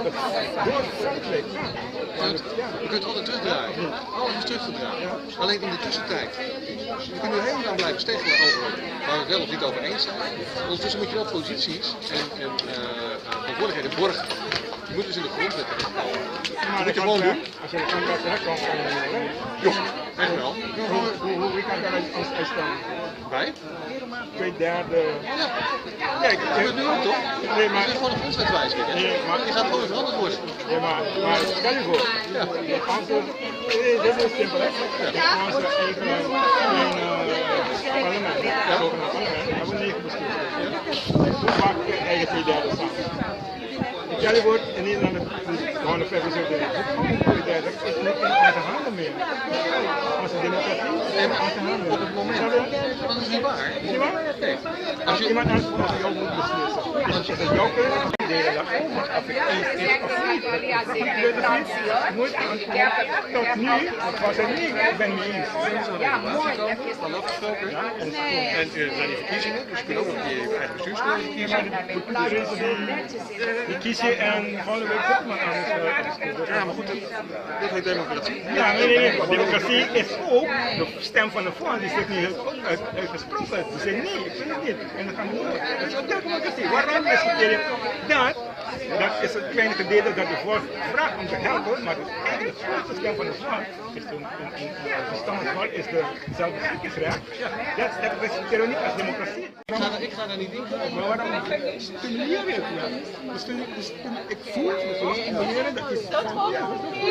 Door Frankrijk. Je kunt altijd terugdraaien. Alles is terug te draaien. Alleen in de tussentijd. Je kunt nu heel lang blijven steggelen over waar we het wel of niet over eens zijn. Ondertussen moet je wel posities en verantwoordelijkheden borgen. Je moet dus in de grondwet terechtkomen. Maar Dat moet je gewoon doen. Als je de grondwet terechtkomt, kan je niet meer. Joh, echt wel. Hoe kan dat uitstaan? Bij? 2/3. Ja. Kijk, Dat gebeurt nu ook toch? Nee, maar- Het is gewoon een grondwetwijziging. hè? Nee, maar- Die gaat gewoon weer veranderd worden. Ja, maar stel je voor, Ja. onze, dit is simpel, hè? Onze eigen kleine parlement, het zogenaamde parlement, hebben we 9 bestuurders. Hoe vaak krijg je 2/3 samen? Ik stel je voor, in Nederland is 175, 2/3 is niet in onze handen meer. Onze democratie is in onze handen. Op het moment. Snap je? Maar dat is niet waar. Is niet waar? Nee. Als Als je, iemand anders voor jou moet beslissen, is het jouw keuze? Delen dat over, of ik eens is of niet. Dat gebeurt het niet. Moet, tot nu, het was het niet, ik ben het niet eens. ja, mooi. Dan afgesproken. En er zijn die verkiezingen, dus je kunt ook nog een keer je eigen bestuurscollege kiezen. Die kies je en volgende week ook maar anders. Ja, maar goed, dat heet democratie. Ja, nee, nee, nee. Democratie is ook de stem van de volk, die zich niet heeft uitgesproken. Die zegt nee, ik wil het niet. En dat gaan we door. Dat is ook democratie. Waarom discuteer je dat? Dat is het kleine gedeelte dat de volk vraagt om te helpen, maar het eigenlijk de grootste stem van de volk is een verstandig volk, is de zelfbeschikkingsrecht. Dat respecteren we niet als democratie. Ik ga daar niet in. Maar waarom stimuleer je het nou? Dus ik voel het, dus stimuleren, dat is... Ja.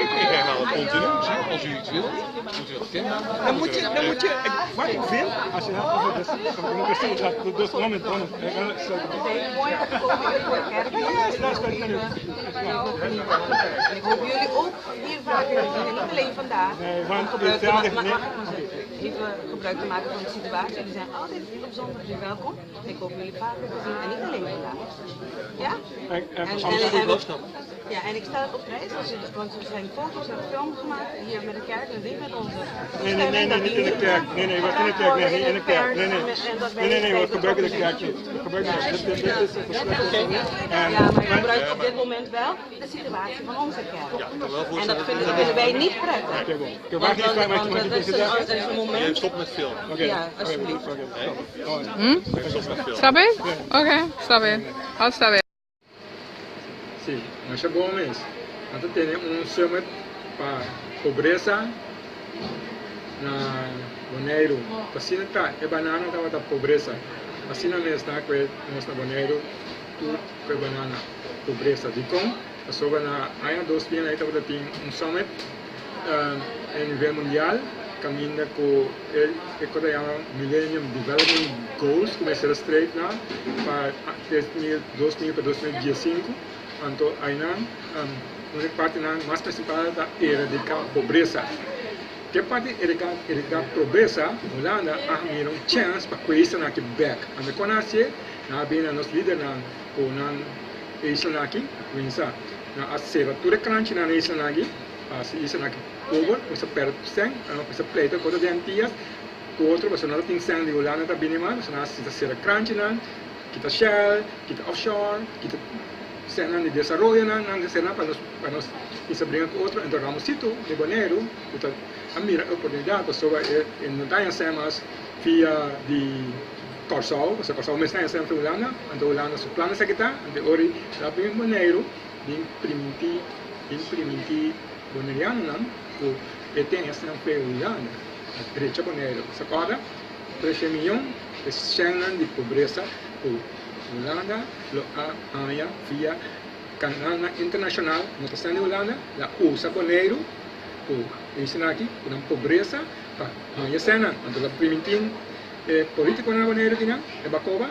Ik herhaal het continu. Zie, als u iets wilt, moet u dat kenbaar maken. Dan moet je, wat ik vind, als je het hebt over de democratie, dat, dus moment, moment, ik ga het zo Mooi opgekomen in de kerk. Ja, dat is dat nu. En ik hoop jullie ook hier vaker te zien. En niet alleen vandaag. Nee, want Om gebruik te hetzelfde- maken, nee. mag ik maar zeggen, even gebruik te maken van de situatie. Jullie zijn altijd op zondag hier welkom. En ik hoop jullie vaker te zien en niet alleen vandaag. Ja? Ja, en ik stel het op prijs, want er zijn foto's en film gemaakt hier met de kerk en niet met onze Nee, nee, nee, nee, niet in de kerk. Nee, nee, wat in de kerk? Nee, niet in de kerk. Nee, nee. Nee, nee, nee, we gebruiken de kerk niet. We gebruiken de dit is een verschrikkelijk. En, Ja, maar je gebruikt op dit moment wel de situatie van onze kerk. Ja, ik kan me wel En dat voorstellen vinden wij niet prettig. Oké, bon. Oké, Want, wacht even, want, mag ik want mag ik dat is even een, zeggen? dat is een Je moment. stopt met filmen. Oké, Ja, alsjeblieft. Oké, stop. Stop met filmen. Está bem? Oké, está bem. Oh, está bem. Si, masha bon mes. Anto tene un summit pa pobresa na Boneiru. Asina ta, e banana tabata pobresa. Asina mes ta ku nos na Boneiru tur ku e banana pobresa. Dikon? Pasobra na aña 2000 ei tabata tin un summit a nivel mundial kaminda ku e e ku ta yama Millennium Development Goals ku mester a streef na pa 2000 pa 2015. Anto einan un di partinan mas principal ta eradiká pobresa. Ke parti eradiká pobresa, Hulanda a mira un chèns pa ku e islanan aki bèk. Anto kon a hasié? Nan a bini na nos lidernan ku nan e islanan aki a kuminsá. Nan a sera tur e kranchinan na e islanan aki pa hasi e islanan aki pober, kuminsá pèrdè tur sèn, nan a kuminsá pleita ku otro den Antias ku otro pasobra nan ta tin sèn di Hulanda ta bini mas, pasobra nan a sinta sera kranchinan, kita Shell, kita offshore, kita sènnan di desaroyonan, nan ta sera pa nos pa nos kuminsá bringa ku otro. Enton Ramosito di Boneiru ku ta a mira e oportunidat pasobra e no ta haña sèn mas via di Kòrsou, pasobra Kòrsou mes ta haña sèn via Hulanda, anto Hulanda su plan esaki ta, anto e ora el a bin Boneiru bin primintí bin primintí bonerianonan ku e tin haña sèn via Hulanda a drecha Boneiru. Sa kòrda? 13 miyon e sènnan di pobresa ku Hulanda lo a haña via kanalnan internashonal no ta sèn di Hulanda, la usa Boneiru ku e isla aki ku nan pobresa pa haña sènnan. Anto la primintí e polítikonan na Boneiru kinan, e Bakoba,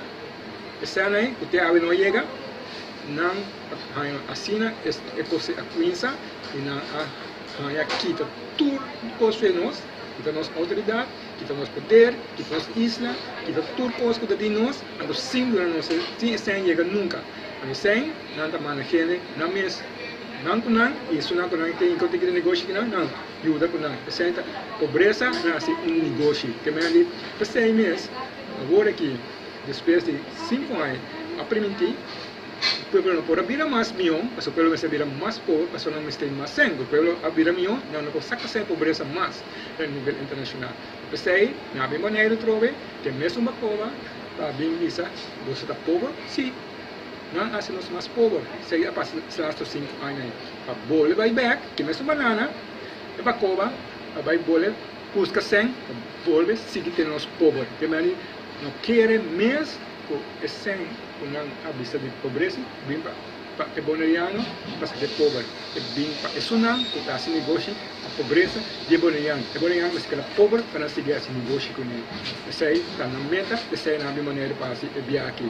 e sènnan ei ku te awe no a yega, nan a haña asina e kos a kuinsa i nan a haña kita tur kos fe nos, kita nos outoridat, kita nos poder, kita nos isla, kita tur kos ku ta di nos, anto sin duna nos e sin e sèn yega nunka. Anto sèn nan ta manda hende nan mes, nan ku nan i esunnan ku nan tin ku tin negoshi ku nan, nan yuda ku nan. Esei ta pobresa nan hasi un negoshi. Ke menen di p'esei mes awor aki despues di 5 aña a primintí. Pueblo no por a bira mas mihó, pasobra pueblo mester bira mas pober, pasobra nan mester tin mas sèn. Ku pueblo a bira mihó, nan no por saka sèn pobresa mas na nivel internashonal. P'esei, nan a bin Boneiru atrobe, ku e mesun bakoba, pa bin bisa, Boso ta pober? Sí, nan a hasi nos mas pober. Esei a pasa e lastu sinku aña ei. Pa bolbe bai bèk, ku e mesun banana, e bakoba a bai bolbe buska sèn pa bolbe sigui tene nos pober. Te meni no kere mes ku e sèn ku nan a bisa di pobresa bin pa pa e boneriano pasobra e pober. E bin pa esunnan ku ta hasi negoshi ku pobresa di e boneriano. E boneriano mester keda pober pa nan sigui hasi negoshi kuné. Esei ta nan meta, esei nan a bin manera pa hasi e biaha aki.